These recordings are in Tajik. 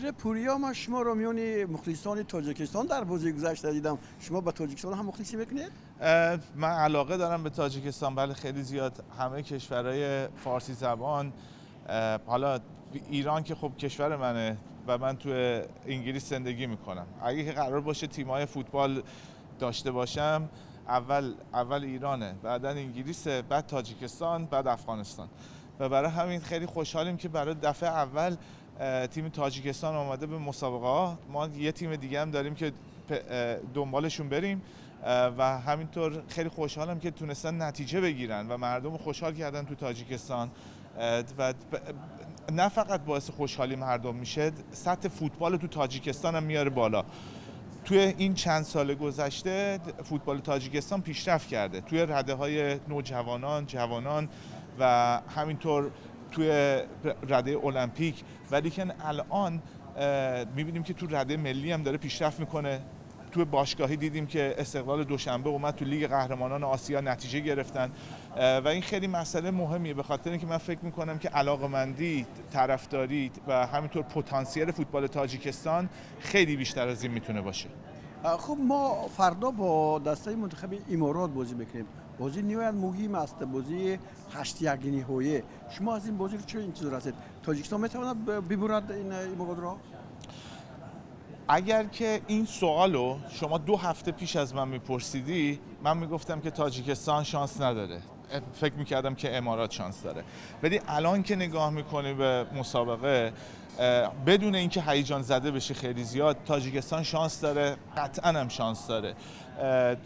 Чеҳраи Пурия, ман шуморо миёни мухлисони Тоҷикистон дар бозии гузашта дидам. Шумо ба Тоҷикистон ҳам мухлисӣ мекунед? من علاقه دارم به تاجیکستان، بله، خیلی زیاد. همه کشورهای فارسی زبان، حالا ایران که خب کشور منه و من تو انگلیس زندگی میکنم. اگه که قرار باشه تیمای فوتبال داشته باشم، اول اول ایرانه، بعدا انگلیس، بعد تاجیکستان، بعد افغانستان. و برای همین خیلی خوشحالیم که برای دفعه اول تیم تاجیکستان آمده به مسابقه ها. ما یه تیم دیگه هم داریم که دنبالشون بریم و همینطور خیلی خوشحالم که تونستن نتیجه بگیرن و مردم رو خوشحال کردن تو تاجیکستان. و نه فقط باعث خوشحالی مردم میشه، سطح فوتبال تو تاجیکستان هم میاره بالا. توی این چند سال گذشته فوتبال تاجیکستان پیشرفت کرده توی رده های نوجوانان، جوانان و همینطور توی رده المپیک، ولیکن الان میبینیم که تو رده ملی هم داره پیشرفت میکنه. تو باشگاهی دیدیم که استقلال دوشنبه اومد تو لیگ قهرمانان آسیا، نتیجه گرفتن و این خیلی مسئله مهمیه، به خاطر اینکه من فکر میکنم که علاقمندی، طرفداری و همینطور پتانسیل فوتبال تاجیکستان خیلی بیشتر از این میتونه باشه. خب، ما فردا با дастаи мунтахаби Иморот бозӣ мекунем. Бозӣ ниҳоят муҳим аст, бозии ҳаштяки ниҳоӣ. Шумо аз ин бозӣ чӣ интизор ҳастед? Тоҷикистон метавонад бибурад ин Иморотро? اگر که این سوالو شما 2 هفته پیش از من میپرسیدی، من میگفتم که تاجیکستان شانس نداره. فکر میکردم که امارات شانس داره، ولی الان که نگاه میکنی به مسابقه، بدون اینکه هیجان زده بشه خیلی زیاد، تاجیکستان شانس داره، قطعا هم شانس داره.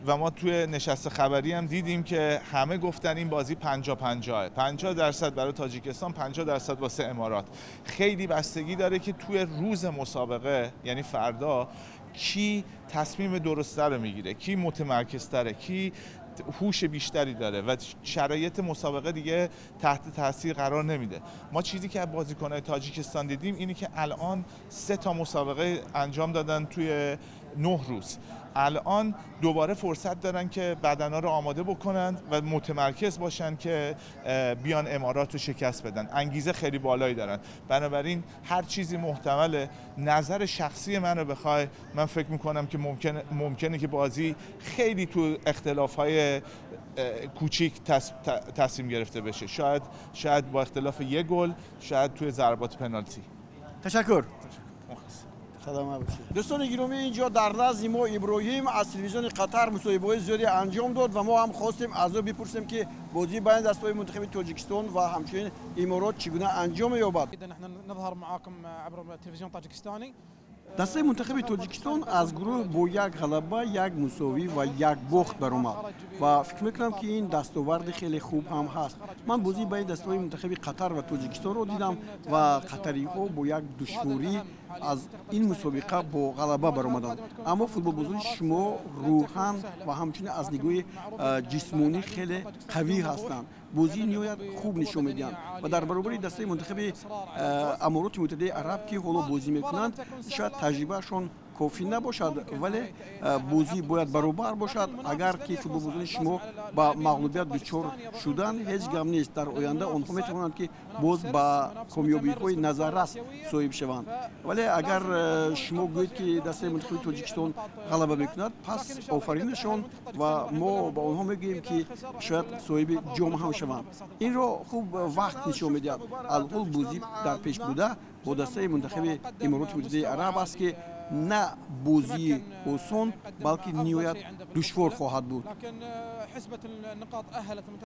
و ما توی نشست خبری هم دیدیم که همه گفتن این بازی 50 50، 50% برای تاجیکستان، 50% واسه امارات. خیلی بستگی داره که توی روز مسابقه، یعنی فردا، کی تصمیم درسته رو میگیره، کی متمرکزتره، کی هوش بیشتری داره و شرایط مسابقه دیگه تحت تاثیر قرار نمیده. ما چیزی که از بازیکن‌های تاجیکستان دیدیم اینه که الان سه تا مسابقه انجام دادن توی 9 روز. الان دوباره فرصت دارن که بدنها رو آماده بکنن و متمرکز باشن که بیان امارات رو شکست بدن. انگیزه خیلی بالایی دارن، بنابراین هر چیزی محتمله. نظر شخصی من رو بخوای، من فکر میکنم که ممکنه که بازی خیلی تو اختلاف های کوچیک تصمیم گرفته بشه، شاید با اختلاف یه گل، شاید توی ضربات پنالتی. Ташаккур. Саломат бошед. Дӯстони гиромӣ, инҷо дар назди мо Иброҳим аз телевизиони Қатар мусоҳибаҳои зиёде анҷом дод ва мо ҳам хостем аз ӯ бипурсем, ки бозии байни дастаҳои мунтахаби Тоҷикистон ва ҳамчунин Иморот чӣ гуна анҷом меёбад. نحن نظهر معاكم عبر التلفزيون الطاجكستاني. Дастаи мунтахаби Тоҷикистон аз гурӯҳ бо як ғалаба, як мусовӣ ва як бохт баромад ва фикр мекунам, ки ин дастоварди хеле хуб ҳам ҳаст. Ман бозии байни дастаҳои мунтахаби Қатар ва Тоҷикистонро дидам ва қатариҳо бо як душворӣ аз ин мусобиқа бо ғалаба баромаданд, аммо футболбозони шумо рӯҳан ва ҳамчунин аз нигоҳи ҷисмонӣ хеле қавӣ ҳастанд, бозии ниҳоят хуб нишон медиҳанд ва дар баробари дастаи мунтахаби Амороти Муттаҳидаи Араб, ки ҳоло бозӣ мекунанд, шояд таҷрибаашон кофӣ набошад, вале бозӣ бояд баробар бошад. Агар ки футболбозони шумо ба мағлубият дучор шуданд, ҳеҷ гап нест, дар оянда онҳо метавонанд, ки боз ба комёбиҳои назаррас соҳиб шаванд. Вале агар шумо гӯед, ки дастаи мунтахаби Тоҷикистон ғалаба мекунад, пас офаринашон ва мо ба онҳо мегӯем, ки шояд соҳиби ҷом ҳам шаванд. Инро хуб вақт нишон медиҳад. Алҳол бозӣ дар пеш буда бо дастаи мунтахаби Имороти Муттаҳидаи Араб аст, ки на бозии осон, балки ниҳоят душвор хоҳад буд. لكن حسبة النقاط أهلت.